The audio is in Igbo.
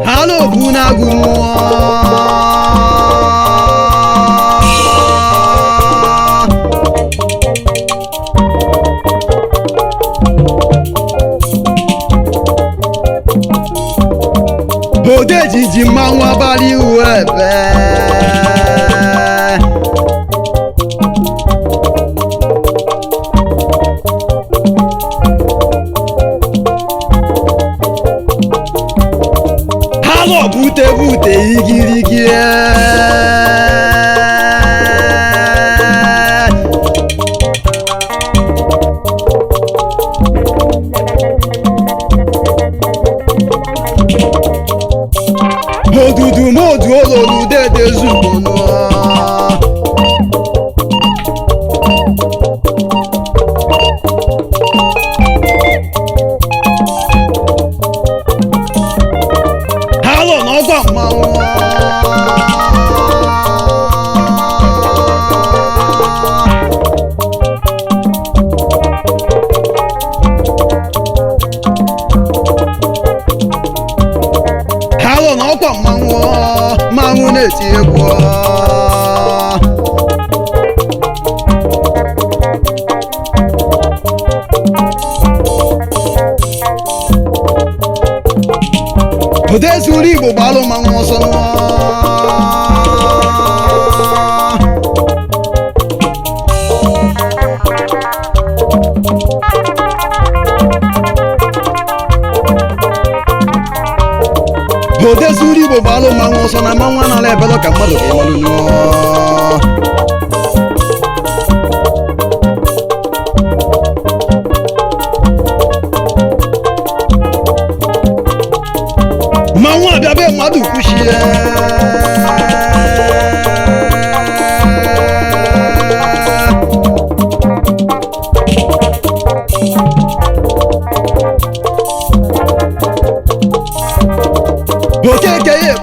Ha n'obu na-agụ mmụọ. Odeji ji mmanwụ abalị iwu ebe. Ha nọ bute bute igirigi. Odudu modu ololu dede zugbonu. Ha nọ n'ọgwa mmanwụ. Ha nọ n'ọkwa mmanwụ, mmanwụ na-eti egwu. Odezuru Igbo gbalụ mmanwụ ọsọ nụọ. Odezuru Igbo gbalụ mmanwụ ọsọ na mmanwụ anala ebelọ ka mmadụ ka ịmalụ nụọ. Mmanwụ abịa be mmadụ kwuchie. Okeke ya.